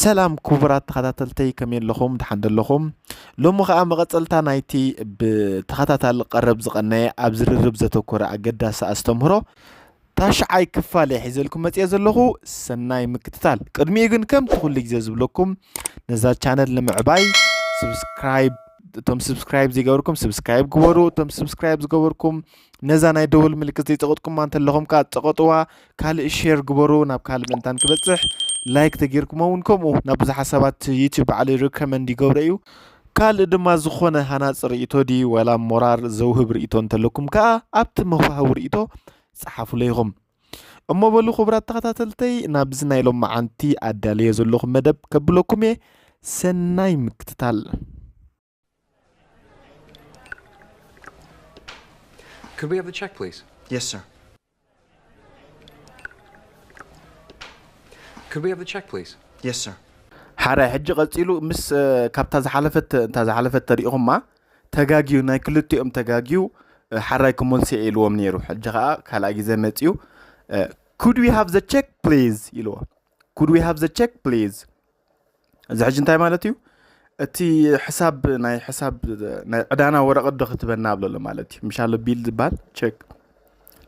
ሰላም ክቡራት ተኸታተልተይ፣ ከመይ ኣለኹም? ደሓን ዶ ኣለኹም? ሎሚ ኸኣ መቐጸልታ ናይቲ ብተኸታታሊ ቀረብ ዝቐነየ ኣብ ዝርርብ ዘተኮረ ኣገዳሲ ኣስተምህሮ ታሽዓይ ክፋል እየ ሒዘልኩም መጽየ ዘለኹ። ሰናይ ምክትታል። ቅድሚኡ ግን ከምቲ ኩሉ ግዜ ዝብለኩም ነዛ ቻነል ንምዕባይ subscribe፣ እቶም subscribe ዘይገበርኩም subscribe ግበሩ። እቶም subscribe ዝገበርኩም ነዛ ናይ ደወል ምልክት ዘይጸቐጥኩማ እንተለኹም ከኣ ጸቐጥዋ። ካልእ ሼር ግበሩ ናብ ካልእ ምእንታን ክበጽሕ፣ ላይክ ተጌርኩሞ እውን ከምኡ ናብ ብዙሓት ሰባት ዩቲዩብ ባዕሉ ሪኮመንድ ይገብሮ እዩ። ካልእ ድማ ዝኾነ ሃናጺ ርእይቶ ድዩ ዋላ ሞራር ዘውህብ ርእይቶ እንተለኩም ከኣ ኣብቲ መዋህቢ ርእይቶ ጸሓፉለይ ኢኹም። እሞ በሉ ክቡራት ተኸታተልተይ፣ ናብዚ ናይ ሎመዓንቲ ኣዳልየ ዘለኹ መደብ ከብለኩም እየ። ሰናይ ምክትታል። Could we have the check, please? Yes, sir. Could we have the check, please? Yes, sir. ሓራይ ሕጂ ቀጺሉ ምስ እ፣ ካብታ ዝሓለፈት እንታ ዝሓለፈት ተሪኢኹማ ተጋግዩ ናይ ክልቲኦም ተጋግዩ እ፣ ሓራይ ክመልሶ እየ ኢልዎም ነይሩ። ሕጂ ኸኣ ካልኣይ ግዜ መጺኡ እ፣ could we have the check please ኢልዎ። Could we have the check please? እዚ ሕጂ እንታይ ማለት እዩ? እቲ ሕሳብ ናይ ሕሳብ ናይ ዕዳና ወረቐት ዶ ክትበና ኣብሎ ኣሎ ማለት እዩ። ምሻሎ ቢል ዝበሃል ቸክ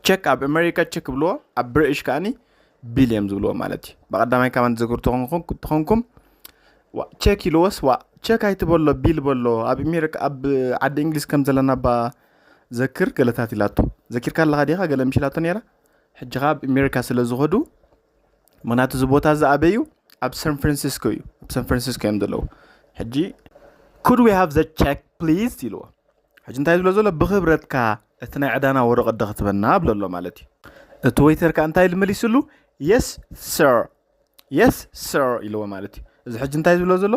ቸክ ኣብ ኣሜሪካ ቸክ ብልዎ ኣብ ብሪቲሽ ከኣኒ ቢል እዮም ዝብልዎ ማለት እዩ። ብቐዳማይ ካባን ዝዝክሩ ተኾንኩም ዋ ቸክ ኢልዎስ ዋ ቸክ ኣይትበሎ ቢል በሎ ኣብ ኣሜሪካ ኣብ ዓዲ እንግሊዝ ከም ዘለና ባ ዘክር ገለታት ኢላቶ ዘኪርካ ኣለኻ ዲኻ ገለ ምሽ ኢላቶ ነይራ። ሕጂ ኸኣ ኣብ ኣሜሪካ ስለ ዝኸዱ ምክንያቱ እዚ ቦታ እዚ ኣበይ እዩ? ኣብ ሳን ፍራንሲስኮ እዩ። ኣብ ሳን ፍራንሲስኮ እዮም ዘለዉ። ሕጂ could we have the check please ኢልዎ። ሕጂ እንታይ ዝብሎ ዘሎ ብኽብረትካ እቲ ናይ ዕዳና ወረቐት ዶ ክትበና ብሎ ኣሎ ማለት እዩ። እቲ ወይተር ከኣ እንታይ ኢሉ መሊስሉ? Yes sir, yes sir ኢልዎ ማለት እዩ። እዚ ሕጂ እንታይ ዝብሎ ዘሎ?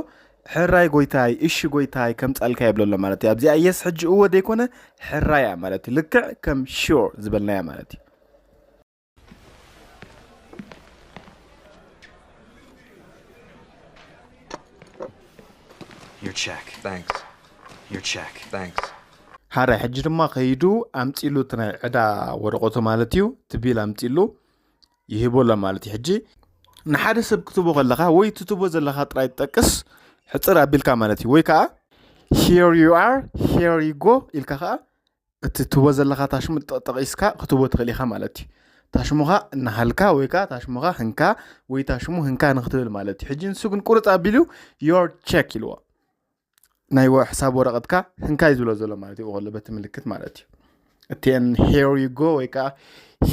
ሕራይ ጎይታይ፣ እሺ ጎይታይ ከምጻልካ ይብሎ ኣሎ ማለት እዩ። ኣብዚኣ የስ ሕጂ እወ ደይኮነ ሕራይ እያ ማለት እዩ። ልክዕ ከም ሹር ዝበልናያ ማለት እዩ። Your check. Thanks. Your check. Thanks. ሓራይ ሕጂ ድማ ከይዱ ኣምጺሉ እቲ ናይ ዕዳ ወረቐቱ ማለት እዩ። እቲ ቢል ኣምጺሉ ይህቦ ኣሎ ማለት እዩ። ሕጂ ንሓደ ሰብ ክትቦ ከለኻ ወይ ትትቦ ዘለኻ ጥራይ ትጠቅስ ሕጽር ኣቢልካ ማለት እዩ። ወይ ከዓ here you are, here you go ኢልካ ከዓ እቲ ትቦ ዘለኻ ታሽሙ ጠ- ጠቂስካ ክትቦ ትኽእል ኢኻ ማለት እዩ። ታሽሙኻ እናሃልካ ወይ ከዓ ታሽሙኻ ህንካ ወይ ታሽሙ ህንካ ንክትብል ማለት እዩ። ሕጂ ንሱ ግን ቁርፅ ኣቢሉ your check ኢልዎ። ናይ ወ- ሕሳብ ወረቐትካ ህንካ እዩ ዝብሎ ዘሎ ማለት እዩ። ከሎ በቲ ምልክት ማለት እዩ። እቲአን here you go ወይ ከዓ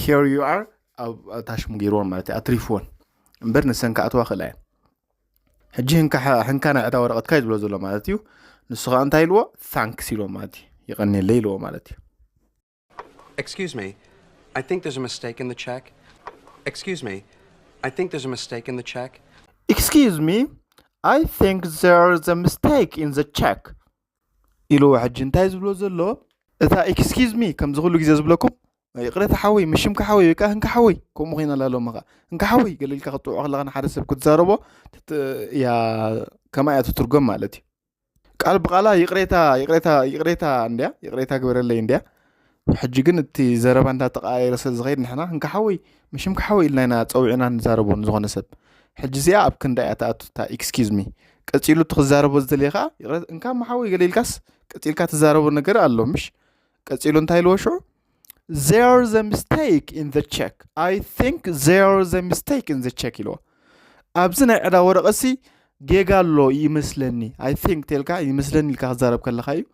here you are ኣብ ኣብ ታሽሙ ገይርዎን ማለት እዩ። ኣትሪፍዎን እምበር ንሰን ክኣትዋ ክእላ እየን። ሕጂ ህንካ ሕንካ ናይ ዕዳ ወረቐትካ እዩ ዝብሎ ዘሎ ማለት እዩ። ንሱ ከዓ እንታይ ኢልዎ? Thanks ኢልዎ ማለት እዩ። ይቐንየለይ ኢልዎ ማለት እዩ። Excuse me. I think there's a mistake in the check. Excuse me. I think there's a mistake in the check. Excuse me, I think there's a mistake in the check ኢልዎ። ሕጂ እንታይ ዝብሎ ዘሎ? እታ excuse me ከምዚ ኩሉ ግዜ ዝብለኩም ይቕሬታ ሓወይ፣ ምሽምካ ሓወይ ወይ ከዓ ህንካ ሓወይ ከምኡ ኮይና ኣላ ሎሚ ከዓ ህንካ ሓወይ ገለ ኢልካ ክትጥውዖ ከለካ ንሓደ ሰብ ክትዛረቦ ትት- እያ ከምኣ እያ ትትርጎም ማለት እዩ። ቃል ብቓላ ይቕሬታ ይቕሬታ ይቕሬታ እንድያ ይቕሬታ ግበረለይ እንድያ። ሕጂ ግን እቲ ዘረባ እንዳተቐያየረ ስለ ዝኸይድ ንሕና ህንካ ሓወይ ምሽምካ ሓወይ ኢልና ኢና ፀዊዕና ንዛረቦ ንዝኾነ ሰብ። ሕጂ እዚኣ ኣብ ክንዳ እያ ትኣቱ እታ excuse me። ቀፂሉ እቲ ክዛረቦ ዝደልየ ከዓ ይቕሬታ እንካ ሓወይ ገለ ኢልካስ ቀፂልካ ትዛረቦ ነገር ኣሎ ምሽ? ቀፂሉ እንታይ ኢልዎ ሽዑ? There's a mistake in the check. I think there's a mistake in the check ኢልዎ። ኣብዚ ናይ ዕዳ ወረቐሲ ጌጋ ኣሎ ይመስለኒ። I think ተልካ ይመስለኒ ኢልካ ክዛረብ ከለኻ እዩ።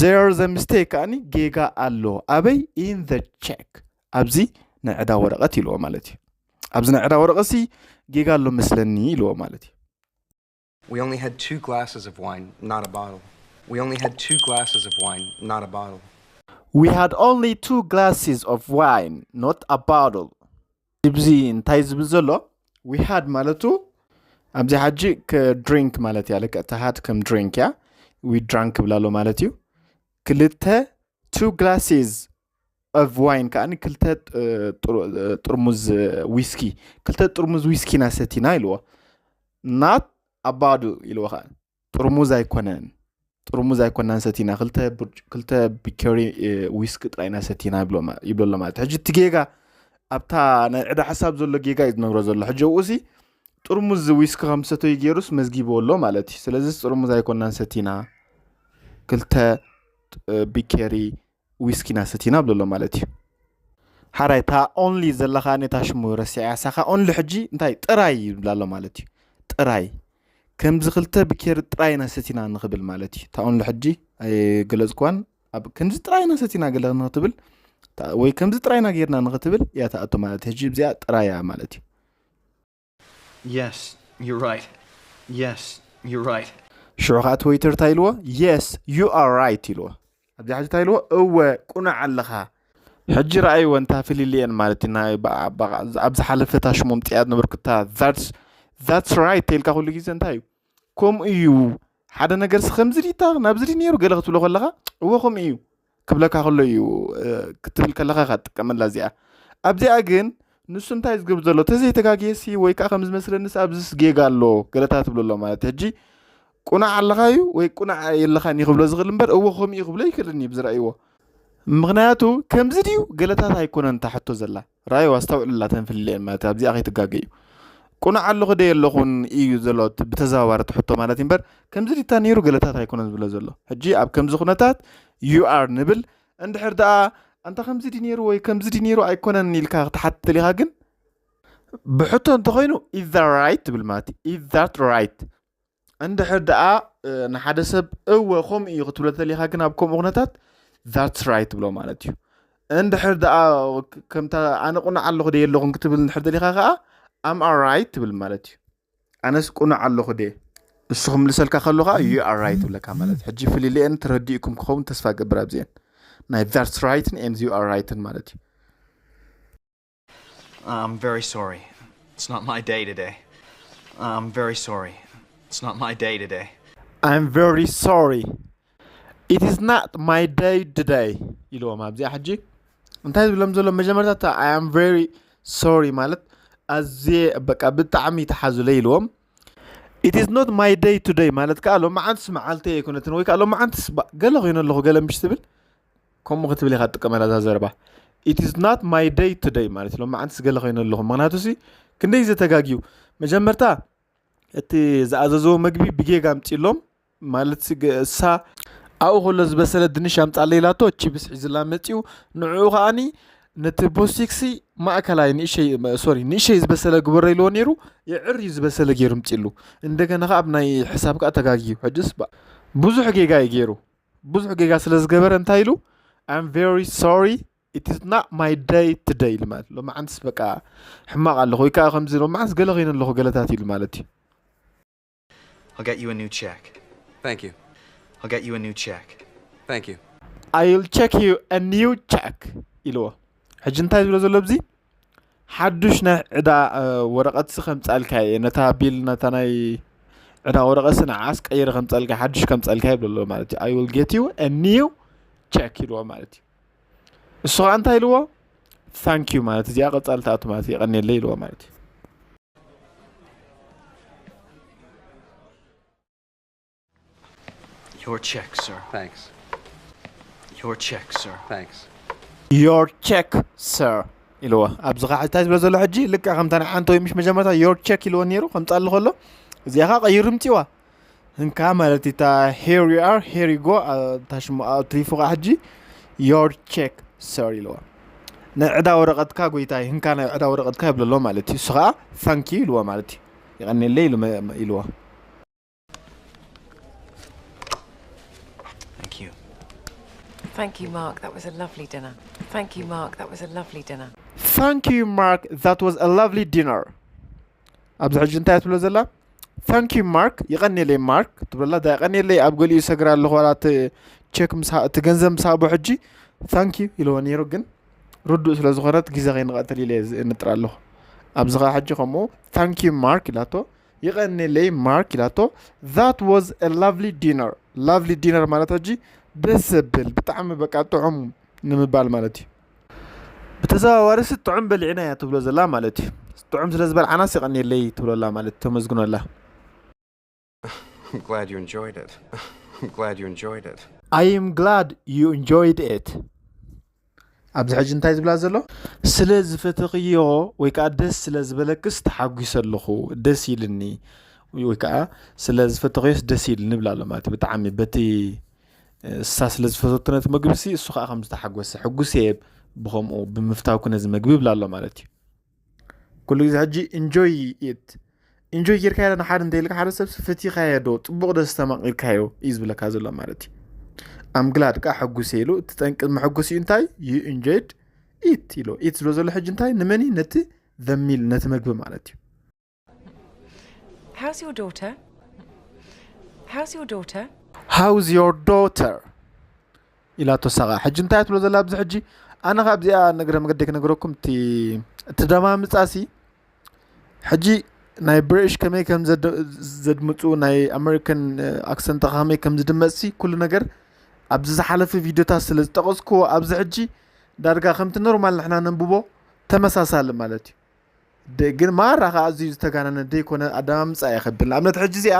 There's a mistake ከኣኒ ጌጋ ኣሎ። ኣበይ? In the check። ኣብዚ ናይ ዕዳ ወረቐት ኢልዎ ማለት እዩ። ኣብዚ ናይ ዕዳ ወረቐሲ ጌጋ ኣሎ መስለኒ ኢልዎ ማለት እዩ። We only had two glasses of wine, not a bottle. We only had two glasses of wine, not a bottle. We had only two glasses of wine, not a bottle. እዚ እንታይ ዝብል ዘሎ? We had ማለቱ ኣብዚ ሓጂ ድሪንክ ማለት እያ። ልክዕ እታ ሃድ ከም ድሪንክ እያ። We drank ይብላሎ ማለት እዩ። ክልተ two glasses of wine ከዓኒ ክልተ ጥ- ጥሩ- ጥርሙዝ ዊስኪ ክልተ ጥርሙዝ ዊስኪ ኢና ሰቲና ኢልዎ። Not a bottle ኢልዎ ከዓ ጥርሙዝ ኣይኮነን። ጥርሙዝ ኣይኮናን ሰቲና ክልተ ብርጭ- ክልተ ቢከሪ እ፣ ዊስኪ ጥራይ ኢና ሰቲና ይብሎ ማ- ይብሎ ኣሎ ማለት እዩ። ሕጂ እቲ ጌጋ ኣብታ ናይ ዕዳ ሓሳብ ዘሎ ጌጋ እዩ ዝነግሮ ዘሎ። ሕጂ ኣብኡ ሲ ጥርሙዝ ዊስኪ ከም ሰተዩ ገይሩስ መዝጊብዎ ኣሎ ማለት እዩ። ስለዚ ጥርሙዝ ኣይኮናን ሰቲና፣ ክልተ ቢኬሪ ዊስኪና ሰቲና ብሎ ኣሎ ማለት እዩ። ሓራይ እታ ኦንሊ ዘለኻ ነታ ሽሙ ረሲዐያ ሳኻ ኦንሊ ሕጂ እንታይ ጥራይ ይብላ ኣሎ ማለት እዩ። ጥራይ ከምዚ ክልተ ቢኬሪ ጥራይ ኢና ሰቲና ንኽብል ማለት እዩ። እታ ኦንሊ ሕጂ ኣይገለጽኩዋን ኣብ ከምዚ ጥራይ ኢና ሰቲና ገለ ንኽትብል ወይ ከምዚ ጥራይና ጌርና ንኽትብል እያ ትኣቱ ማለት እዩ። ሕጂ እዚኣ ጥራይ እያ ማለት እዩ። Yes, you're right. Yes, you're right. ሽዑ ከዓ እቲ ወይተር እንታይ ኢልዎ? Yes, you are right ኢልዎ። ኣብዚ ሕጂ እንታይ ኢልዎ? እወ ቁኑዕ ኣለኻ። ሕጂ ረኣይዎ እንታ ፍልልየን ማለት እዩ። ኣብ ዝሓለፈ እታ ሽሞም ጥያት ነበርኩ እታ that's right ተልካ ኩሉ ግዜ እንታይ እዩ? ከምኡ እዩ ሓደ ነገር ሲ ከምዚ ዲታ ናብዚ ዲ ነይሩ ገለ ክትብሎ ከለኻ እወ ከምኡ እዩ ክብለካ ከሎ እዩ ክትብል ከለኻ ኢኻ ትጥቀመላ እዚኣ። ኣብዚኣ ግን ንሱ እንታይ ዝገብር ዘሎ ተዘይተጋግየ ሲ ወይ ከዓ ከም ዝመስለኒ ሲ ኣብዚ ጌጋ ኣሎ ገለታት ትብሎ ኣሎ ማለት ሕጂ ቁናዕ ኣለኻ እዩ ወይ ቁናዕ የለኻን እዩ ክብሎ ዝኽእል እምበር እወ ከምኡ እዩ ክብሎ ይክእልን እዩ ብዝረእይዎ። ምኽንያቱ ከምዚ ድዩ ገለታት ኣይኮነን እታ ሕቶ ዘላ። ራእይዋ ኣስተውዕሉላ ተን ፍልልየን ማለት ኣብዚኣ ከይትጋገዩ። ቁኑዕ ኣለኹ ደ የለኹን እዩ ዘሎ እቲ ብተዘዋዋሪ እቲ ሕቶ ማለት እዩ እምበር ከምዚ ዲታ ነይሩ ገለታት ኣይኮነን ዝብሎ ዘሎ። ሕጂ ኣብ ከምዚ ኩነታት you are ንብል እንድሕር ደኣ ኣንታ ከምዚ ዲ ነይሩ ወይ ከምዚ ዲ ነይሩ ኣይኮነን ኢልካ ክትሓትት ተሊኻ ግን ብሕቶ እንተኾይኑ is that right ትብል ማለት እዩ is that right እንድሕር ደኣ ንሓደ ሰብ እወ ከምኡ እዩ ክትብሎ ተሊኻ ግን ኣብ ከምኡ ኩነታት that's right ትብሎ ማለት እዩ። እንድሕር ደኣ ከምታ ኣነ ቁኑዕ ኣለኹ ደ የለኹን ክትብል እንድሕር ደሊኻ ከዓ I'm alright ትብል ማለት እዩ። ኣነስ ቁኑዕ ኣለኹ ደ እሱ ክምልሰልካ ከሎ ከዓ you are right ትብለካ ማለት እዩ። ሕጂ ፍልልየን ተረዲእኩም ክኸውን ተስፋ ገብር ኣብዚአን ናይ that's right and you are right ማለት እዩ። I'm very sorry. It's not my day today. I'm very sorry. It's not my day today. I'm very sorry. It is not my day today ኢልዎም ኣብዚኣ ሕጂ እንታይ ዝብሎም ዘሎ መጀመርታ I am very sorry ማለት ኣዝየ በቃ ብጣዕሚ ተሓዙለይ ኢልዎም It is not my day today ማለት ከዓ ሎማዓንትስ መዓልተይ ኣይኮነትን ወይ ከዓ ሎማዓንትስ ገለ ኮይነ ኣለኹ ገለ ምሽ ትብል ከምኡ ክትብል ኢኻ ትጥቀመላ እዛ ዘረባ It is not my day today ማለት ሎማዓንትስ ገለ ኮይነ ኣለኹ ምክንያቱ ሲ ክንደይ ዘተጋግዩ መጀመርታ እቲ ዝኣዘዝዎ መግቢ ብጌጋ ኣምፂሎም ማለት እሳ ኣብኡ ከሎ ዝበሰለ ድንሽ ኣምፃለይ ኢላቶ ቺብስ ሒዝላ መፂኡ ንዕኡ ከዓኒ ነቲ ቦስቲክሲ ማእከላይ ንእሸይ ሶሪ ንእሸይ ዝበሰለ ግበሮ ኢልዎ ነይሩ የዕር እዩ ዝበሰለ ገይሩ ምፂሉ እንደገና ከዓ ኣብ ናይ ሕሳብ ከዓ ተጋግዩ ሕጅስ ብዙሕ ጌጋ እዩ ገይሩ ብዙሕ ጌጋ ስለ ዝገበረ እንታይ ኢሉ I'm very sorry it is not my day today ኢሉ ማለት ሎማዓንትስ በቃ ሕማቕ ኣለኹ ወይ ከዓ ከምዚ ሎማዓንትስ ገለ ኮይነ ኣለኹ ገለታት ኢሉ ማለት እዩ I'll get you a new check. Thank you. I'll get you a new check. Thank you. I will check you a new check ኢልዎ ሕጂ እንታይ ዝብሎ ዘሎ ኣብዚ ሓዱሽ ናይ ዕዳ ወረቐትሲ ከምፃልካ እየ ነታ ቢል ነታ ናይ ዕዳ ወረቐትሲ ንዓስ ቀይረ ከምፃልካ ሓዱሽ ከምፃልካ ይብሎ ኣሎ ማለት እዩ I will get you a new check ኢልዎ ማለት እዩ እሱ ከዓ እንታይ ኢልዎ thank you ማለት እዚኣ ቀፃሊ ትኣቱ ማለት እዩ የቐንየለይ ኢልዎ ማለት እዩ Your check, sir. Thanks. Your check, sir. Thanks. Your check, sir. ኢልዎ ኣብዚ ከዓ እንታይ ዝብሎ ዘሎ ሕጂ ልክዕ ከምታ ናይ ዓንተ ወይ ምሽ መጀመርታ your check ኢልዎ ነይሩ ከምፃሉ ከሎ እዚኣ ከዓ ቀይሩ ምፅዋ እንካ ማለት እታ here you are here you go እታ ሽሙ ኣትሪፉ ከዓ ሕጂ your check sir ኢልዎ ናይ ዕዳ ወረቐትካ ጎይታይ ህንካ ናይ ዕዳ ወረቐትካ ይብለሎ ማለት እዩ እሱ ከዓ thank you ኢልዎ ማለት እዩ ይቐንየለይ ኢልዎ Thank you. Thank you, Mark. That was a lovely dinner. Thank you, Mark. That was a lovely dinner. Thank you, Mark. That was a lovely dinner. ኣብዚ ሕጂ እንታይ ትብሎ ዘላ thank you Mark ይቐንየለይ ማርክ ትብለላ እዛ ይቐንየለይ ኣብ ገሊኡ ሰግራ ኣለኹ ዋላ እቲ ቸክ እቲ ገንዘብ ምስ ሃቦ ሕጂ thank you ኢልዎ ነይሩ ግን ርዱእ ስለ ዝኾነት ግዜ ከይንቐትል ኢለ ንጥር ኣለኹ ኣብዚ ኸዓ ሕጂ ከምኡ thank you Mark ኢላቶ ይቐንየለይ ማርክ ኢላቶ that was a lovely dinner lovely dinner ማለት ሕጂ ደስ ዘብል ብጣዕሚ በቃ ጥዑም ንምባል ማለት እዩ ብተዘዋዋሪ ሲ ጥዑም በሊዕና እያ ትብሎ ዘላ ማለት እዩ ጥዑም ስለ ዝበልዓናስ የቐንየለይ ትብሎ ኣላ ማለት ተመስግኖ ኣላ I'm glad you enjoyed it. I'm glad you enjoyed it. I am glad you enjoyed it ኣብዚ ሕጂ እንታይ ዝብላ ዘሎ? ስለ ዝፈተኽዮ ወይ ከዓ ደስ ስለ ዝበለክስ ተሓጒሰ ኣለኹ፣ ደስ ኢልኒ፣ ወይ ከዓ ስለ ዝፈተኽዮስ ደስ ኢልኒ ይብላ ኣሎ ማለት እዩ። ብጣዕሚ በቲ እሳ ስለ ዝፈተቱ ነቲ መግቢ ሲ እሱ ከዓ ከም ዝተሓጎሰ፣ ሕጉስ እየ ብኸምኡ ብምፍታውኩ ነዚ መግቢ ይብላ ኣሎ ማለት እዩ። ኩሉ ግዜ ሕጂ ኢንጆይ ኢት ኢንጆይ ጌርካዮ ዶ ንሓደ እንተ ኢልካ ሓደ ሰብ ፈቲኻዮ ዶ ጽቡቕ ዶ ዝተማቒርካዮ እዩ ዝብለካ ዘሎ ማለት እዩ። ኣም ግላድ ከዓ ሕጉስ ኢሉ እቲ ጠንቂ መሐጎሲኡ እንታይ you enjoyed it ኢሎ ኢት ዝብሎ ዘሎ ሕጂ እንታይ ንመን እዩ ነቲ the meal ነቲ መግቢ ማለት እዩ። How's your daughter? How's your daughter? How's your daughter ኢላቶ ሳቓ ሕጂ እንታይ ትብሎ ዘላ ኣብዚ ሕጂ ኣነ ካብ እዚኣ ንግረ መገደይ ክነግረኩም እቲ እቲ ደማምጻሲ ሕጂ ናይ ብሪሽ ከመይ ከም ዘድምፁ ናይ ኣሜሪካን ኣክሰንት ከመይ ከም ዝድመፅሲ ኩሉ ነገር ኣብዚ ዝሓለፈ ቪዲዮታት ስለ ዝጠቐስኩዎ ኣብዚ ሕጂ ዳርጋ ከምቲ ኖርማል ንሕና ነንብቦ ተመሳሳሊ ማለት እዩ። ግን ማራ ከዓ ኣዝዩ ዝተጋነነ ደይኮነ ኣደማምፃ እየ ከብል ንኣብነት ሕጂ እዚኣ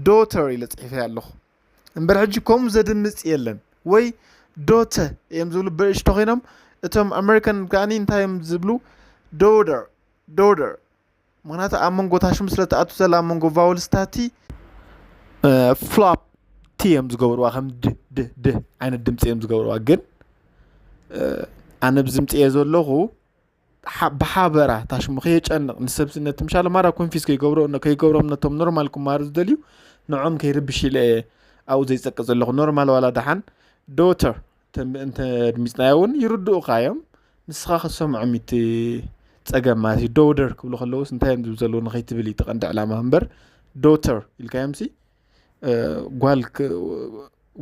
ዶተር ኢለ ፅሒፈ ኣለኹ እምበር ሕጂ ከምኡ ዘድምፅ የለን። ወይ ዶተ እዮም ዝብሉ ብሪሽ ተኮይኖም እቶም ኣሜሪካን ከዓኒ እንታይ እዮም ዝብሉ ዶደር ዶደር ምክንያቱ ኣብ መንጎ ታሽሙ ስለ ትኣቱ ዘላ ኣብ መንጎ ቫውልስታቲ ፍላፕ ቲ እዮም ዝገብርዋ ከም ድ ድ ድ ዓይነት ድምፂ እዮም ዝገብርዋ ግን ኣነ ብዝምፅየ ዘለኹ ብሓበራ ታሽሙ ከየጨንቕ ንሰብሲ ነቲ ምሻለ ማራ ኮንፊዝ ከይገብሮም ነቶም ኖርማል ክማሩ ዝደልዩ ንዖም ከይርብሽ ኢለ ኣብኡ ዘይፀቅጥ ዘለኹ ኖርማል ዋላ ደሓን ዶተር እንተ ኣድሚፅናዮ እውን ይርድኡኻ እዮም። ንስኻ ክትሰምዖም እቲ ፀገም ማለት እዩ። ዶውደር ክብሉ ከለውስ እንታይ እዮም ዝብሉ ዘለዉ ንኸይትብል እዩ እቲ ቀንዲ ዕላማ እምበር ዶተር ኢልካዮምሲ ጓል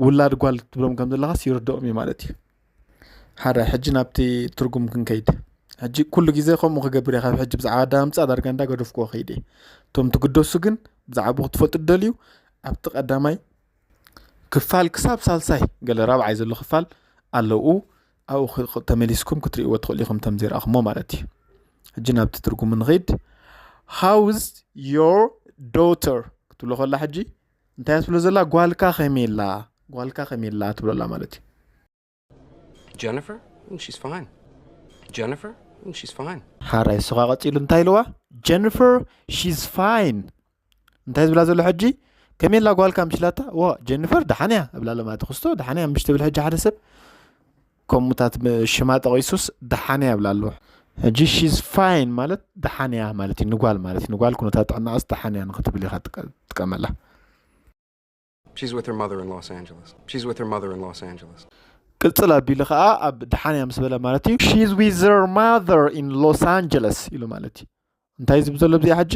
ውላድ ጓል ትብሎም ከም ዘለኻስ ይርድኦም እዩ ማለት እዩ። ሓደ ሕጂ ናብቲ ትርጉም ክንከይድ ሕጂ ኩሉ ግዜ ከምኡ ክገብር እየ ካብ ሕጂ ብዛዕባ ኣዳምፃ ዳርጋ እንዳገደፍክዎ ከይደ እቶም ትግደሱ ግን ብዛዕባኡ ክትፈልጡ ትደልዩ ኣብቲ ቀዳማይ ክፋል ክሳብ ሳልሳይ ገለ ራብዓይ ዘሎ ክፋል ኣለዉ ኣብኡ ተመሊስኩም ክትርእይዎ ትኽእሉ ኢኹም ተም ዘይረኣኹሞ ማለት እዩ። ሕጂ ናብቲ ትርጉሙ ንኸይድ How's your daughter ክትብሎ ከላ ሕጂ እንታይ ትብሎ ዘላ ጓልካ ከመይ ኣላ ጓልካ ከመይ ኣላ ትብሎ ኣላ ማለት እዩ። Jennifer? Mm, she's fine. Jennifer? Mm, she's fine. ሓራይ እሱኻ ቀፂሉ እንታይ ኢልዋ? Jennifer, she's fine። እንታይ ዝብላ ዘሎ ሕጂ? ከመይ ኣላ ጓልካ ምሽ ኢላታ? ዋ ጀኒፈር ደሓን እያ እብላ ኣሎ ማለት ክስቶ ደሓን እያ ምሽ ትብል ሕጂ ሓደ ሰብ ከምኡታት ሽማ ጠቒሱስ ደሓን እያ እብላ ኣሎ። ሕጂ she's fine ማለት ደሓን እያ ማለት እዩ ንጓል ማለት እዩ ንጓል ኩነታት ጥዕናኣስ ደሓን እያ ንክትብል ኢኻ ትጥቀመላ። She's with her mother in Los Angeles. She's with her mother in Los Angeles. ቅጽል ኣቢሉ ኸኣ ኣብ ደሓን እያ ምስ በለ ማለት እዩ she's with her mother in Los Angeles ኢሉ ማለት እዩ። እንታይ ዝብል ዘሎ ብዚኣ ሕጂ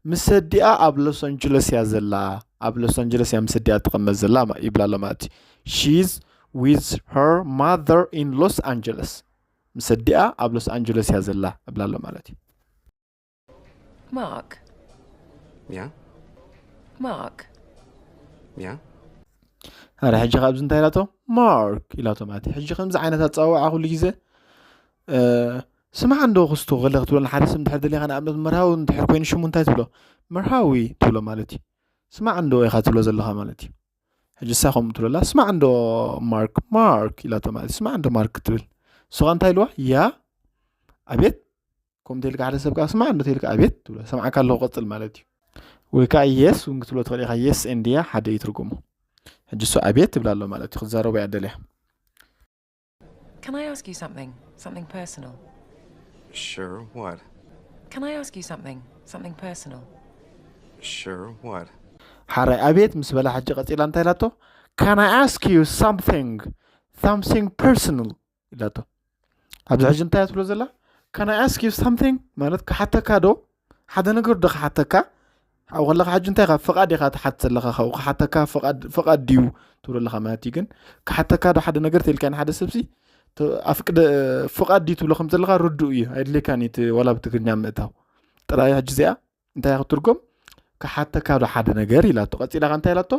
ምስ ኣዲኣ ኣብ ሎስ ኣንጀለስ እያ ዘላ ኣብ ሎስ ኣንጀለስ እያ ምስ ኣዲኣ ትቕመጥ ዘላ ይብላ ኣሎ ማለት እዩ። She's with her mother in Los Angeles ምስ ኣዲኣ ኣብ ሎስ ኣንጀለስ እያ ዘላ ይብላ ኣሎ ማለት እዩ። Mark. Yeah? Mark. Yeah? ኣረ ሕጂ ካብዚ እንታይ ኢላቶ ማርክ ኢላቶ ማለት እዩ። ሕጂ ከምዚ ዓይነት ኣፀዋውዓ ኩሉ ግዜ ስማዕ እንዶ ክስቶ ገለ ክትብሎ ንሓደ ሰብ እንድሕር ደሊኻ ንኣብነት መርሃዊ እንድሕር ኮይኑ ሽሙ እንታይ ትብሎ መርሃዊ ትብሎ ማለት እዩ። ስማዕ እንዶ ኢኻ ትብሎ ዘለኻ ማለት እዩ። ሕጂ እሳ ከምኡ ትብለላ ስማዕ እንዶ ማርክ ማርክ ኢላቶ ማለት ስማዕ እንዶ ማርክ ትብል እሱኻ እንታይ ኢልዋ ያ ኣቤት ከምኡ ተልካ ሓደ ሰብ ከዓ ስማዕ እንዶ ተልካ ኣቤት ትብሎ ሰምዓካ ኣለኹ ቀፅል ማለት እዩ። ወይ ከዓ የስ እውን ክትብሎ ትኽእል ኢኻ የስ ኤንድያ ሓደ እዩ ትርጉሙ። ሕጂ እሱ ኣቤት ትብላ ኣሎ ማለት እዩ ክትዛረቡ እያ ደልያ። Can I ask you something? Something personal? Sure, what? Can I ask you something? Something personal? Sure, what? ሓራይ ኣቤት ምስ በላ ሕጂ ቀፂላ እንታይ ኢላቶ? Can I ask you something? Something personal ኢላቶ። ኣብዚ ሕጂ እንታይ ትብሎ ዘላ? Can I ask you something ማለት ክሓተካ ዶ ሓደ ነገር ዶ ክሓተካ ኣብኡ ከለካ ሕጂ እንታይ ካብ ፍቓድ ኢኻ ትሓት ዘለኻ ካብኡ ክሓተካ ፍቓድ ድዩ ትብሎ ኣለኻ ማለት እዩ ግን ክሓተካ ዶ ሓደ ነገር ተልካ ንሓደ ሰብሲ ኣፍቅደ ፍቓድ ድዩ ትብሎ ከም ዘለኻ ርዱእ እዩ ኣይድልየካን እዩ ዋላ ብትግርኛ ምእታው ጥራይ ሕጂ እዚኣ እንታይ ክትርጎም ክሓተካ ዶ ሓደ ነገር ኢላቶ ቀፂላ እንታይ ኢላቶ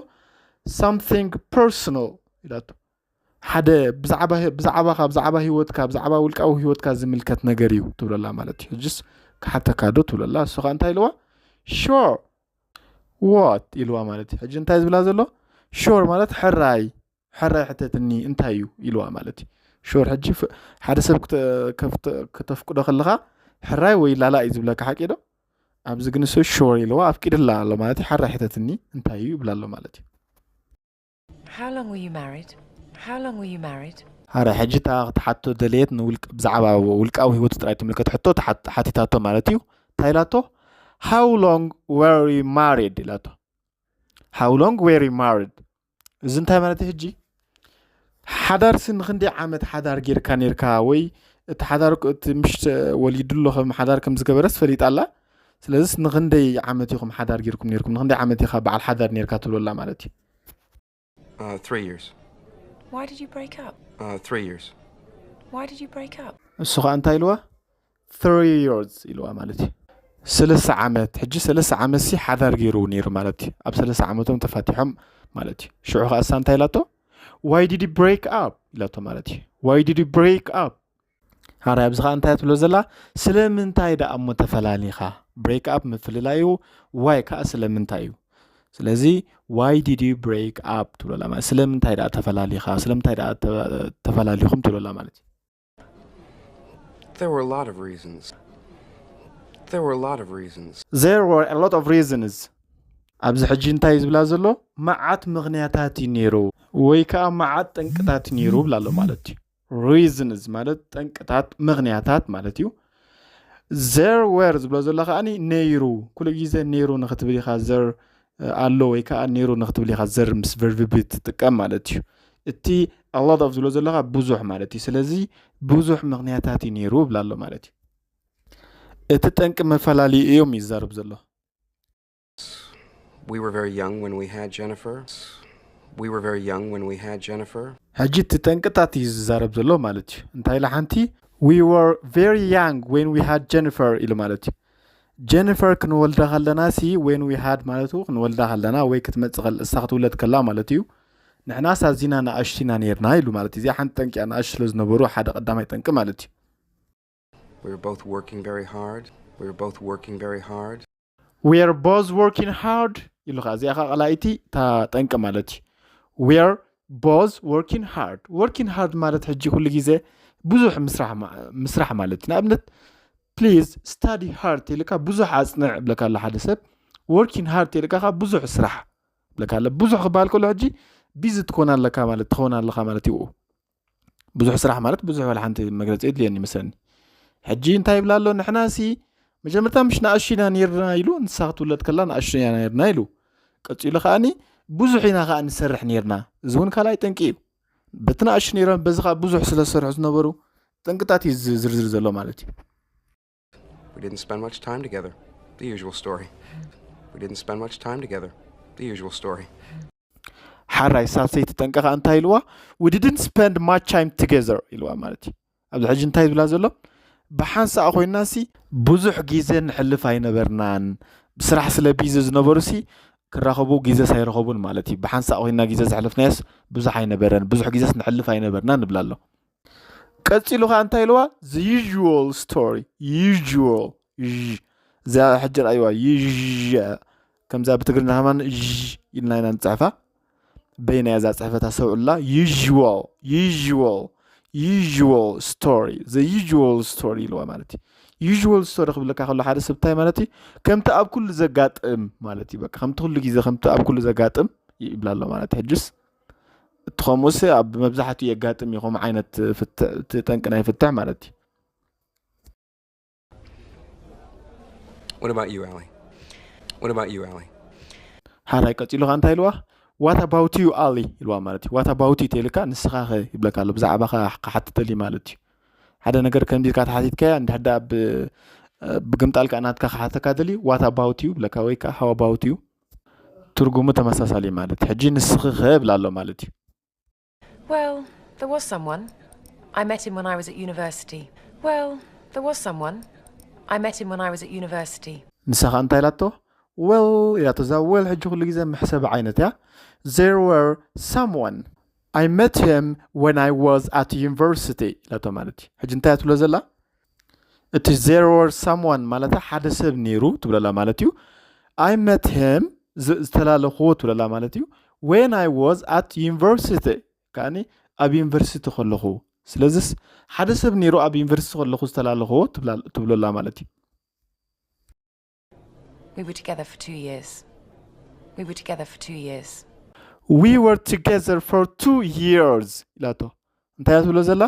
something personal ኢላቶ ሓደ ብዛዕባኻ ብዛዕባ ህይወትካ ብዛዕባ ውልቃዊ ህይወትካ ዝምልከት ነገር እዩ ትብለላ ማለት እዩ ሕጅስ ክሓተካ ዶ ትብለላ እሱ ከዓ እንታይ ኢልዋ sure what ኢልዋ ማለት እዩ ሕጂ እንታይ ዝብላ ዘሎ sure ማለት ሕራይ ሕራይ ሕተትኒ እንታይ እዩ ኢልዋ ማለት እዩ ሹር። ሕጂ ፍ- ሓደ ሰብ ክተ- ከፍተ- ከተፍቅዶ ከለኻ ሕራይ ወይ ላላ እዩ ዝብለካ፣ ሓቂ ዶ? ኣብዚ ግን እሱ ሹር ኢልዋ ኣፍቂድላ ኣሎ ማለት እዩ። ሓራይ ሕተትኒ እንታይ እዩ ይብላ ኣሎ ማለት እዩ። How long were you married? How long were you married? ሓራይ ሕጂ እታ ክትሓቶ ደለየት ንውልቅ- ብዛዕባ ውልቃዊ ህይወቱ ጥራይ ትምልከት ሕቶ ተሓት- ሓቲታቶ ማለት እዩ። እንታይ ኢላቶ? How long were you married ኢላቶ። How long were you married? እዚ እንታይ ማለት እዩ? ሕጂ ሓዳርሲ ንክንደይ ዓመት ሓዳር ጌርካ ኔርካ፣ ወይ እቲ ሓዳር እቲ ምሽ ወሊዱ ኣሎ ከም ሓዳር ከም ዝገበረስ ፈሊጣ ኣላ። ስለዚስ ንክንደይ ዓመት ኢኹም ሓዳር ጌርኩም ኔርኩም፣ ንክንደይ ዓመት ኢኻ በዓል ሓዳር ኔርካ ትብሎ ኣላ ማለት እዩ። Uh, three years. Why did you break up? Uh, three years. Why did you break up? እሱ ከዓ እንታይ ኢልዋ? Three years ኢልዋ ማለት እዩ። ሰለስተ ዓመት፣ ሕጂ ሰለስተ ዓመት ሲ ሓዳር ገይሩ ነይሩ ማለት እዩ። ኣብ ሰለስተ ዓመቶም ተፋቲሖም ማለት እዩ። ሽዑ ከዓ እሳ እንታይ ኢላቶ? Why did you break up ኢላቶ ማለት እዩ። Why did you break up? ሓራይ ኣብዚ ከዓ እንታይ ትብሎ ዘላ? ስለምንታይ ደኣ እሞ ተፈላሊኻ? ብሬክ ኣፕ ምፍልላይ እዩ። ዋይ ከዓ ስለምንታይ እዩ? ስለዚ why did you break up ትብሎላ ማለት ስለምንታይ ደኣ ተፈላሊኻ? ስለምንታይ ደኣ ተ- ተፈላሊኹም ትብሎላ ማለት እዩ። There were a lot of reasons. There were a lot of reasons. There were a lot of reasons ኣብዚ ሕጂ እንታይ እዩ ዝብላ ዘሎ? መዓት ምኽንያታት እዩ ነይሩ ወይ ከዓ መዓት ጠንቅታት እዩ ነይሩ ብላ ኣሎ ማለት እዩ። Reasons ማለት ጠንቅታት፣ ምኽንያታት ማለት እዩ። There were ዝብሎ ዘሎ ከዓኒ ነይሩ፣ ኩሉ ግዜ ነይሩ ንክትብል ኢኻ። There ኣሎ ወይ ከዓ ነይሩ ንክትብል ኢኻ። There ምስ verb be ትጥቀም ማለት እዩ። እቲ a lot of ዝብሎ ዘለኻ ብዙሕ ማለት እዩ። ስለዚ ብዙሕ ምኽንያታት እዩ ነይሩ ብላ ኣሎ ማለት እዩ። እቲ ጠንቂ መፈላለዩ እዮም ይዛረብ ዘሎ። We were very young when we had Jennifer. We were very young when we had Jennifer. ሕጂ እቲ ጠንቅታት እዩ ዝዛረብ ዘሎ ማለት እዩ። እንታይ ኢላ ሓንቲ? We were very young when we had Jennifer ኢሉ ማለት እዩ። ጀኒፈር ክንወልዳ ከለና ሲ when we had ማለት እዩ፣ ክንወልዳ ከለና ወይ ክትመጽእ ከል እሳ ክትውለድ ከላ ማለት እዩ። ንሕናስ ኣዚና ንኣሽቱ ኢና ነይርና ኢሉ ማለት እዩ። እዚኣ ሓንቲ ጠንቂ እያ፣ ንኣሽቱ ስለ ዝነበሩ ሓደ ቀዳማይ ጠንቂ ማለት እዩ። We were both working very hard. We were both working very hard. We are both working hard ኢሉ ከዓ እዚኣ ከዓ ቀላኢቲ እታ ጠንቂ ማለት እዩ። We are both working hard። Working hard ማለት ሕጂ ኩሉ ግዜ ብዙሕ ምስራሕ ማ- ምስራሕ ማለት እዩ። ንኣብነት please study hard ኢልካ ብዙሕ ኣፅንዕ ብለካ ኣሎ ሓደ ሰብ። Working hard ኢልካ ከዓ ብዙሕ ስራሕ ብለካ ኣሎ። ብዙሕ ክበሃል ከሎ ሕጂ ቢዚ ትኮን ኣለካ ማለት ትኸውን ኣለካ ማለት እዩ። ብዙሕ ስራሕ ማለት ብዙሕ ዋላ ሓንቲ መግለፂ የድልየኒ ይመስለኒ። ሕጂ እንታይ ይብላ ኣሎ? ንሕና ሲ መጀመርታ ምሽ ንኣሽቱ ኢና ነይርና ኢሉ፣ ንሳ ክትውለድ ከላ ንኣሽቱ ኢና ነይርና ኢሉ። ቀፂሉ ከዓኒ ብዙሕ ኢና ከዓ ንሰርሕ ነይርና። እዚ እውን ካልኣይ ጠንቂ እዩ። በቲ ንኣሽቱ ነይሮም በዚ ከዓ ብዙሕ ስለ ዝሰርሑ ዝነበሩ ጠንቅታት እዩ ዝዝርዝር ዘሎ ማለት እዩ። We didn't spend much time together. The usual story. We didn't spend much time together. The usual story. ሓራይ ሳልሰይቲ ጠንቂ ከዓ እንታይ ኢልዋ? We didn't spend much time together ኢልዋ ማለት እዩ። ኣብዚ ሕጂ እንታይ ዝብላ ዘሎ? ብሓንሳእ ኮይና ሲ ብዙሕ ግዜ ንሕልፍ ኣይነበርናን። ብስራሕ ስለ ቢዚ ዝነበሩ ሲ ክራኸቡ ግዜስ ኣይረኸቡን ማለት እዩ። ብሓንሳእ ኮይና ግዜ ዘሕለፍናዮስ ብዙሕ ኣይነበረን፣ ብዙሕ ግዜስ ንሕልፍ ኣይነበርናን ንብላ ኣሎ። ቀፂሉ ከዓ እንታይ ኢልዋ? The usual story. Usual. እዛ ሕጂ ረኣይዋ ይዥ ከምዛ ብትግርኛ ከማን ዥ ኢልና ኢና ንፅሕፋ። በይና እያ እዛ ፅሕፈት ኣስተውዕሉላ። Usual, usual, usual story, the usual story ኢልዋ ማለት እዩ። Usual story ክብለካ ከሎ ሓደ ሰብ እንታይ ማለት እዩ? ከምቲ ኣብ ኩሉ ዘጋጥም ማለት እዩ። በቃ ከምቲ ኩሉ ግዜ ከምቲ ኣብ ኩሉ ዘጋጥም ይብላ ኣሎ ማለት እዩ። ሕጅስ እቲ ከምኡስ ኣብ መብዛሕትኡ የጋጥም እዩ ከምኡ ዓይነት ፍትሕ፣ እቲ ጠንቂ ናይ ፍትሕ ማለት እዩ። What about you, Allie? What about you, Allie? ሓራይ ቀፂሉ ከዓ እንታይ ኢልዋ? What about you, Ali? ኢልዋ ማለት እዩ። What about you ተይልካ ንስኻ ኸ ይብለካ ኣሎ። ብዛዕባኻ ክሓትተሊ ማለት እዩ። ሓደ ነገር ከምዚ ኢልካ ተሓቲትካያ እንድሕር ደኣ ብ- ብግምጣል ከዓ ናትካ ክሓተካ ደልዩ what about you ይብለካ ወይ ከዓ how about you። ትርጉሙ ተመሳሳሊ ማለት እዩ። ሕጂ ንስኺ ኸ ይብላ ኣሎ ማለት እዩ። Well, there was someone. I met him when I was at university. Well, there was someone. I met him when I was at university. ንሳ ከዓ እንታይ ኢላቶ? Well ኢላቶ። እዛ well ሕጂ ኩሉ ግዜ መሕሰቢ ዓይነት እያ። There were someone. I met him when I was at university ኢላቶ ማለት እዩ። ሕጂ እንታይ እያ ትብሎ ዘላ? እቲ there were someone ማለት ሓደ ሰብ ነይሩ ትብለላ ማለት እዩ። I met him ዝ- ዝተላለኽዎ ትብለላ ማለት እዩ። When I was at university ከዓኒ ኣብ ዩኒቨርሲቲ ከለኹ ስለዚስ ሓደ ሰብ ነይሩ ኣብ ዩኒቨርሲቲ ከለኹ ዝተላለኽዎ ትብላ- ትብሎ ኣላ ማለት እዩ። We were together for two years. We were together for two years. We were together for two years ኢላቶ። እንታይ እያ ትብሎ ዘላ?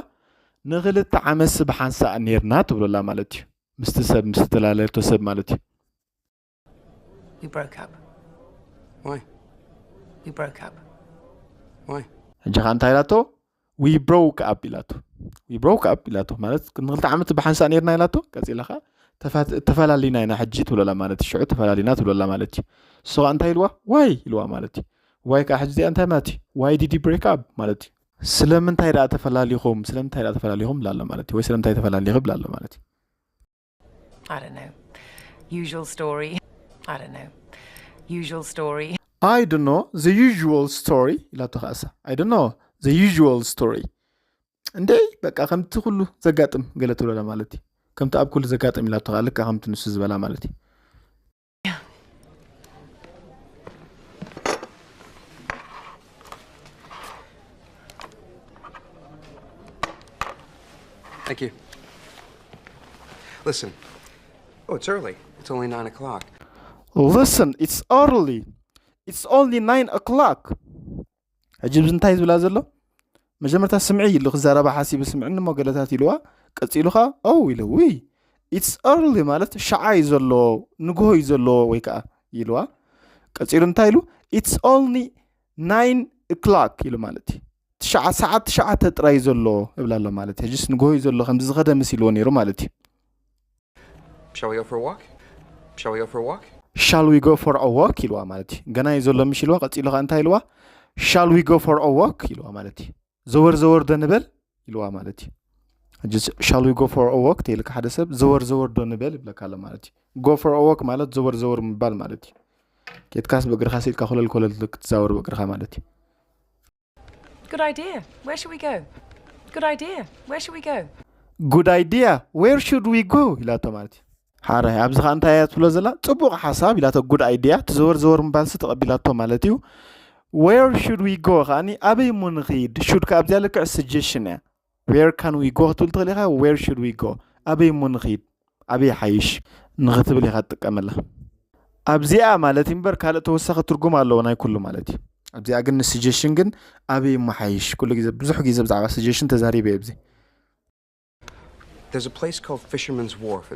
ንክልተ ዓመት ብሓንሳእ ነይርና ትብሎ ኣላ ማለት እዩ። ምስቲ ሰብ ምስ ተላለየቶ ሰብ ማለት እዩ። We broke up. Why? We broke up. Why? ሕጂ ኸ እንታይ ኢላቶ? We broke up ኢላቶ። We broke up ኢላቶ ማለት ንክልተ ዓመት ብሓንሳእ ነይርና ኢላቶ። ቀፂላ ኸ ተፋት- ተፈላሊና ኢና ሕጂ ትብለላ ማለት እዩ። ሽዑ ተፈላሊና ትብለላ ማለት እዩ። እሱ ኸ እንታይ ኢልዋ? ዋይ ኢልዋ ማለት እዩ። ዋይ ከዓ ሕጂ እዚኣ እንታይ ማለት እዩ? Why did you break up ማለት እዩ። ስለምንታይ ደኣ ተፈላሊኹም? ስለምንታይ ደኣ ተፈላሊኹም ብላሎ ማለት እዩ። ወይ ስለምንታይ ተፈላሊኹ ብላሎ ማለት እዩ። I don't know. Usual story. I don't know. Usual story. I don't know the usual story ኢላቶ ከኣሳ። I don't know the usual story። እንዴ በቃ ከምቲ ኩሉ ዘጋጥም ገለ ትብለላ ማለት እዩ። ከምቲ ኣብ ኩሉ ዘጋጥም ኢላቶ ከኣ ልካ ከምቲ ንሱ ዝበላ ማለት እዩ። Thank you. Listen. Oh, it's early. It's only nine o'clock. Listen, it's early. It's only nine o'clock. ሕጂ ብዚ እንታይ ዝብላ ዘሎ? መጀመርታ ስምዒ ኢሉ ክዛረባ ሓሲቡ ስምዕኒ እሞ ገለታት ኢልዋ። ቀፂሉ ከዓ ኦ ኢሉ ውይ it's early ማለት ሸዓ እዩ ዘሎ ንግሆ እዩ ዘሎ ወይ ከዓ ኢልዋ። ቀፂሉ እንታይ ኢሉ it's only nine o'clock ኢሉ ማለት እዩ። ትሽዓ ሰዓት ትሽዓተ ጥራይ እዩ ዘሎ እብላ ኣሎ ማለት እዩ። ሕጅስ ንግሆ እዩ ዘሎ ከምዚ ዝኸደ ምስ ኢልዎ ነይሩ ማለት እዩ። Shall we go for a walk? Shall we go for a walk? Shall we go for a walk ኢልዋ ማለት እዩ። ገና እዩ ዘሎ ምሽ ኢልዋ። ቀፂሉ ከዓ እንታይ ኢልዋ? Shall we go for a walk ኢልዋ ማለት እዩ። ዘወር ዘወር ዶ ንበል ኢልዋ ማለት እዩ። ሕጂ shall we go for a walk ተይልካ ሓደ ሰብ ዘወር ዘወር ዶ ንበል ይብለካ ኣሎ ማለት እዩ። Go for a walk ማለት ዘወር ዘወር ምባል ማለት እዩ። ኬትካስ ብእግርኻ ሲልካ ኮለል ኮለል ክትዛወር ብእግርኻ ማለት እዩ። Good idea. Where should we go? Good idea. Where should we go? Good idea. Where should we go ኢላቶ ማለት እዩ። ሓራይ ኣብዚ ኸዓ እንታይ እያ ትብሎ ዘላ? ፅቡቕ ሓሳብ ኢላቶ። Good idea። ትዘወር ዘወር ምባልሲ ተቐቢላቶ ማለት እዩ። Where should we go ከዓኒ ኣበይ እሞ ንኽይድ? Should ከ ኣብዚኣ ልክዕ suggestion እያ። Where can we go ክትብል ትኽእል ኢኻ። Where should we go? ኣበይ እሞ ንኽይድ? ኣበይ ሓይሽ ንኽትብል ኢኻ ትጥቀመላ። ኣብዚኣ ማለት እዩ እምበር ካልእ ተወሳኺ ትርጉም ኣለዎ ናይ ኩሉ ማለት እዩ። ኣብዚኣ ግን ን suggestion ግን ኣበይ እሞ ሓይሽ ኩሉ ግዜ ብዙሕ ግዜ ብዛዕባ suggestion ተዛሪበ ኣብዚ There's a place called Fisherman's Wharf.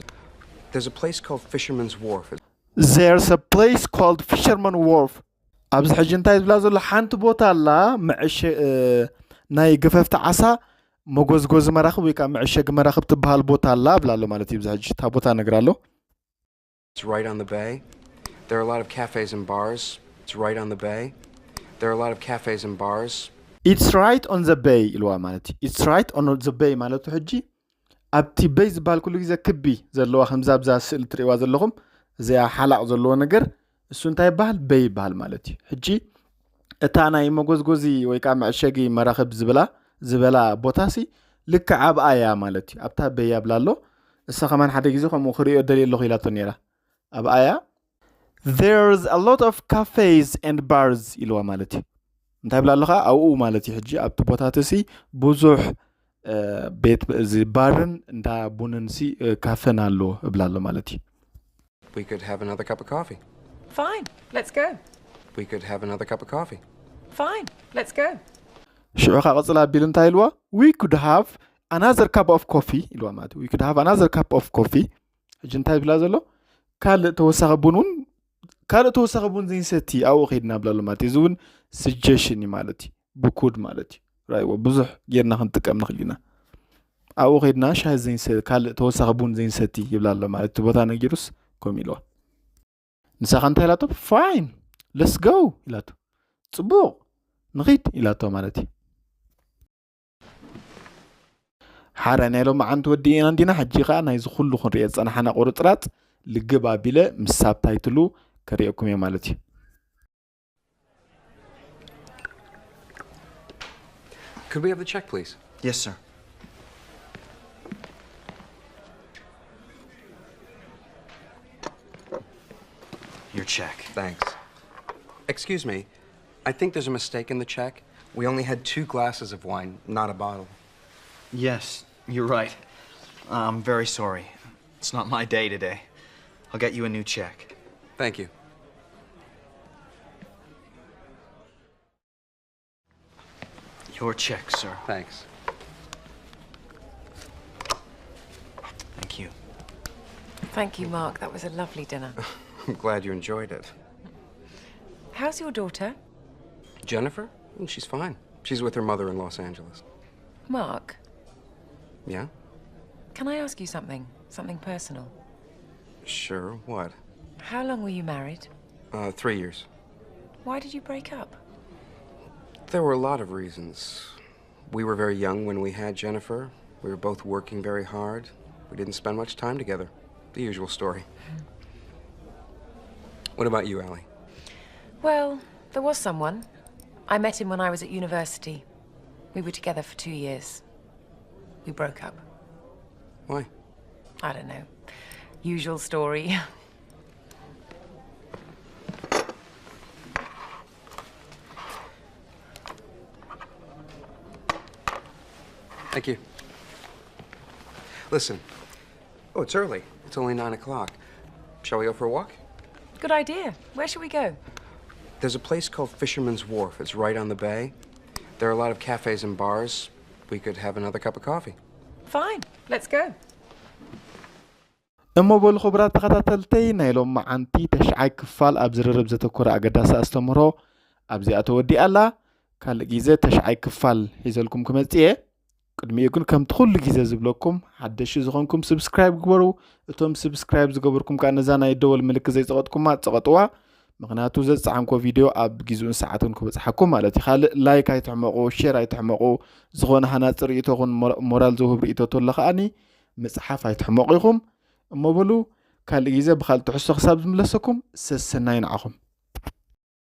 There's a place called Fisherman's Wharf. There's a place called Fisherman Wharf ኣብዚ ሕጂ እንታይ ዝብላ ዘሎ ሓንቲ ቦታ ኣላ መዐሸ ናይ ገፈፍቲ ዓሳ መጎዝጎዚ መራኽብ ወይ ከዓ መዐሸጊ መራኽብ ትበሃል ቦታ ኣላ ብላ ኣሎ ማለት እዩ። ኣብዚ ሕጂ እታ ቦታ ነግራ ኣሎ። It's right on the bay. There are a lot of cafes and bars. It's right on the bay. There are a lot of cafes and bars. It's right on the bay ኢልዋ ማለት እዩ። It's right on the bay ማለቱ ሕጂ ኣብቲ በይ ዝበሃል ኩሉ ግዜ ክቢ ዘለዋ ከምዛ ኣብዛ ስእሊ ትርእዋ ዘለኹም እዚኣ ሓላቕ ዘለዎ ነገር እሱ እንታይ ይበሃል? በይ ይበሃል ማለት እዩ። ሕጂ እታ ናይ መጎዝጎዚ ወይ ከዓ መዕሸጊ መራኽብ ዝበላ ዝበላ ቦታሲ ልክዕ ኣብኣ እያ ማለት እዩ። ኣብታ በይ ኣብላ ኣሎ። እሳ ከማን ሓደ ግዜ ከምኡ ክርእዮ ደልየ ኣለኹ ኢላቶ ነይራ። ኣብኣ እያ። There's a lot of cafes and bars ኢልዋ ማለት እዩ። እንታይ ብላ ኣለኻ ኣብኡ ማለት እዩ። ሕጂ ኣብቲ ቦታትሲ ብዙሕ ቤት እዚ ባርን እንዳ ቡንን ሲ ካፈን ኣሎ እብላ ኣሎ ማለት እዩ። We could have another cup of coffee. Fine, let's go. We could have another cup of coffee. Fine, let's go. ሽዑ ካ ቅፅል ኣቢሉ እንታይ ኢልዋ? We could have another cup of coffee ኢልዋ ማለት እዩ። We could have another cup of coffee። ሕጂ እንታይ ብላ ዘሎ ካልእ ተወሳኺ ቡን እውን ካልእ ተወሳኺ ቡን ዘይንሰቲ ኣብኡ ከይድና ብላ ኣሎ ማለት እዩ። እዚ እውን suggestion እዩ ማለት እዩ። ብኩድ ማለት እዩ። ራይዎ ብዙሕ ጌርና ክንጥቀም ንኽእል ኢና። ኣብኡ ከይድና ሻሂ ዘይንሰ ካልእ ተወሳኺ ቡን ዘይንሰቲ ይብላ ኣሎ ማለት እቲ ቦታ ነጊሩስ ከምኡ ኢልዋ። ንሳ ከ እንታይ ኢላቶ? Fine, let's go ኢላቶ። ፅቡቕ ንኺድ ኢላቶ ማለት እዩ። ሓደ ናይ ሎማዓንቲ ወዲእና እንዲና ሕጂ ከዓ ናይዚ ኩሉ ክንሪኦ ዝፀናሓና ቁርፅራፅ ልግብ ኣቢለ ምስ ሳብታይትሉ ከሪኤኩም እየ ማለት እዩ። Could we have the check, please? Yes, sir. Your check. Thanks. Excuse me. I think there's a mistake in the check. We only had two glasses of wine, not a bottle. Yes, you're right. I'm very sorry. It's not my day today. I'll get you a new check. Thank you. Your check, sir. Thanks. Thank you. Thank you, Mark. That was a lovely dinner. I'm glad you enjoyed it. How's your daughter? Jennifer? Mm, she's fine. She's with her mother in Los Angeles. Mark, Yeah? Can I ask you something? Something personal? Sure. What? How long were you married? Uh, three years. Why did you break up? There were a lot of reasons. We were very young when we had Jennifer. We were both working very hard. We didn't spend much time together. The usual story. What about you, Allie? Well, there was someone. I met him when I was at university. We were together for two years. We broke up. Why? I don't know. Usual story. Thank you. Listen. Oh, it's early. It's only nine o'clock. Shall we go for a walk? Good idea. Where should we go? There's a place called Fisherman's Wharf. It's right on the bay. There are a lot of cafes and bars. We could have another cup of coffee. Fine. Let's go. እሞ በሉ ክቡራት ተኸታተልተይ፣ ናይ ሎም መዓንቲ ተሽዓይ ክፋል ኣብ ዝርርብ ዘተኮረ ኣገዳሲ ኣስተምህሮ ኣብዚኣ ተወዲኣ ኣላ። ካልእ ግዜ ተሽዓይ ክፋል ሒዘልኩም ክመጽእ እየ። ቅድሚኡ ግን ከምቲ ኩሉ ግዜ ዝብለኩም፣ ሓደሽ ዝኾንኩም ስብስክራይብ ግበሩ። እቶም ስብስክራይብ ዝገበርኩም ከኣ ነዛ ናይ ደወል ምልክት ዘይጸቐጥኩማ ጸቐጥዋ። ምኽንያቱ ዘዝጸዓንኮ ቪድዮ ኣብ ግዜኡን ሰዓቱን ክበጽሓኩም ማለት እዩ። ካልእ ላይክ ኣይትሕመቑ፣ ሼር ኣይትሕመቑ። ዝኾነ ሃናጺ ርእይቶ ኹን ሞራ-፣ ሞራል ዝውህብ ርእይቶ ተሎ ከኣኒ ምጽሓፍ ኣይትሕመቑ ኢኹም። እሞ በሉ ካልእ ግዜ ብኻልእ ትሕዝቶ ክሳብ ዝምለሰኩም ሰሰናይ ንዓኹም።